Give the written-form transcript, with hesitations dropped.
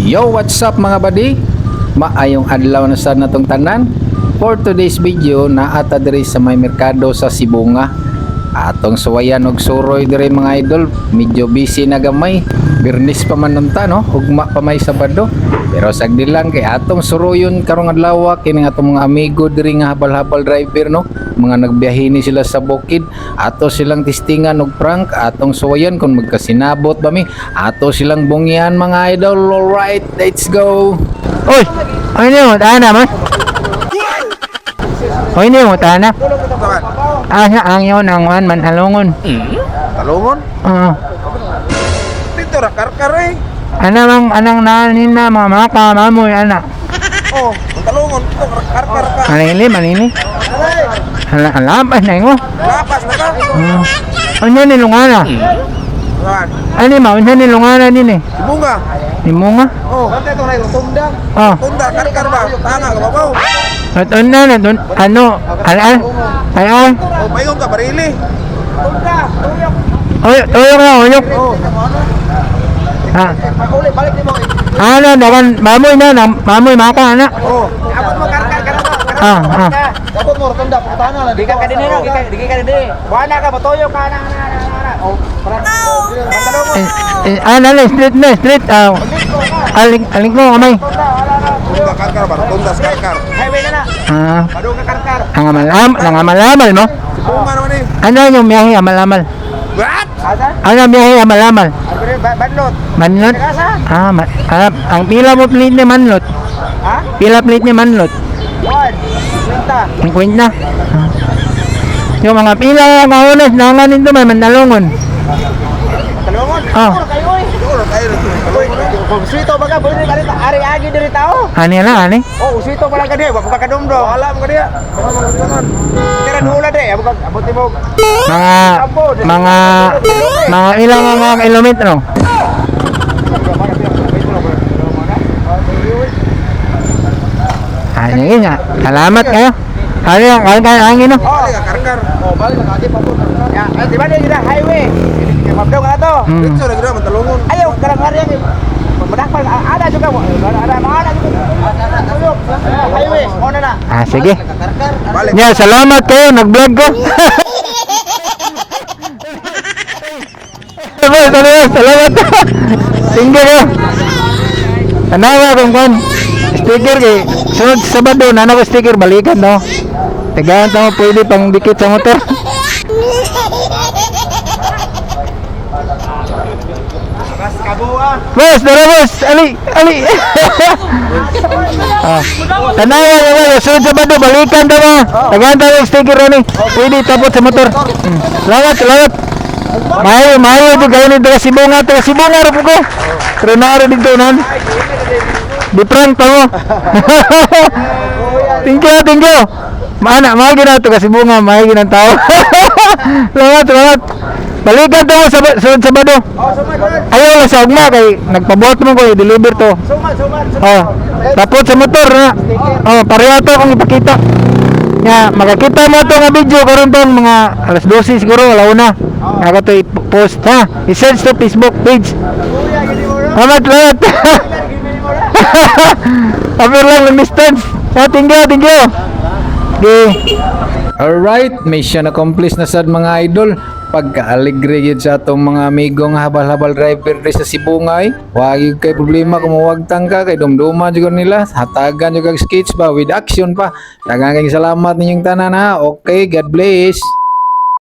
Yo, what's up, mga buddy? Maayong adlaw na sa natong tanan. For today's video, naa ta diri sa may merkado sa Sibonga. Atong suwayan og suroy diri, mga idol. Medyo busy na gamay. Biyernes pa man unta, no? Ugma pa may Sabado. Pero sagdi lang kay atong suroyon karong adlaw kini atong mga amigo diri nga habal-habal driver, no? Mga nagbiyahe ni sila sa bukid. Ato silang testingan og prank, atong suwayan kung magkasinabot ba mi. Ato silang bungyan, mga idol. Alright, let's go. Oy! Ano mo? Tahan man? Hoy, ni mo tahan na. Asa ang yon ang wan manhalongon? Talungon? Oo. Dito ra karkar eh. Ana mang anang nanin na mga maka mamoy ana. Oh, ang talungon dito karkar ka. Manili, manili. Ala alapas na ingo. Lapas na ka. Ano ni lungana? Saan? Ano ma unsa ni lungana din eh? Sibunga. Ni munga? Oh, dito na rotunda. Oh. Rotunda karkar ba? Tanga ka ba? At na na dun ano? Al al. Al al. Oh, paingon ka barili. Oy, tuyok na, uyok. Oh. Ha. Uli, balik nimo. Ano dagan mamoy na, mamoy maka ana. Oh. Abot mo karkar ka na ba? Ah, ah. Abot mo rotunda putana lang. Gikan ka dinhi no, gikan gikan ka dinhi. Wala ka motoyo ka na na na na. Oh, para. Eh, eh, ano na, street na, street. Ah, aling, aling ko, kamay. Rotunda karkar ba? Rotunda sa karkar. Highway na na. Ah, Padung ka karkar. ang amal-amal, ang amal-amal mo. Sibunga naman eh. Ano yung biyahe amal-amal? What? Asa? Ano ang biyahe amal-amal? Banlot. Manlot? Asa? Ah, ah, ang pila mo plate ni Manlot. Ha? Pila plate ni Manlot. One. Kwenta. Ang kwenta. Ah. Yung mga pila nga kaunas, nangan nito may mandalongon. Talungon. Ah. Kayo oy. Siguro tayo talungon. Kung swito ba ka, pwede ka rito. Ari agi diri tao. Ani na, ani? Oh, uswito pa lang ka di, wa pa kadumdum. Wala mo ka diya. Baka mga Tira hula di, abot abot mo. Mga, mga ilang mga kilometro. Ano yun nga? Salamat kayo. Ano yung kain kain angin, no? Balik ka karkar. Oh, balik ka agi pa po. Ya, di ba di na highway? Mabdaw ka to. Dito ra gid talungon. Ayaw, karang hari ang madakpan, ada juga, ada ada juga. Highway, mo na na. Ah, sige. Balik. Nya, salamat kayo. Nag-vlog ko. Salamat, salamat, salamat. Thank you kayo. Tanawa kung kwan. Sticker kay sunod sa Sabado, nana ko sticker, balikan no. Tigaan tamo pwede pang dikit sa motor. Bas kabua. Boss, dara boss. Ali, ali. Ah. Tanawa ka ba? Sunod sa Sabado, balikan tamo. Tagaan tamo yung sticker ani. Pwede tapot sa motor. Salamat, salamat. Maayo, maayo ito kayo nito taga Sibonga, taga Sibonga ra po ko. Pero naaro dito nan. Di prank pa mo. Thank you, thank you. Maana, maayo gina taga Sibonga, maayo gina ang tao. Salamat, salamat. Balikan tamo sa sunod Sabado. Oh, suman, Ayaw lang sa ugma kay nagpabuhat mo ko i-deliver to. suman, suman. Oh, tapos sa motor na. Oh, pareho to kung ipakita. Nga makakita mo to nga video karon tong mga alas 12 siguro alauna. Ako to i-post ha. I-search to Facebook page. Salamat, salamat. Apir lang ng distance. Ah, thank you, thank you. Okay. Alright, mission accomplished na sad, mga idol. Pagkaaligre yun sa atong mga amigong habal-habal driver diri sa Sibungay. Wag yun kay problema kung mawagtang ka kay dumduma jud nila. Hatagan jud kag sketch ba with action pa. Daghang kayong salamat ninyong tanan ha. Okay, God bless.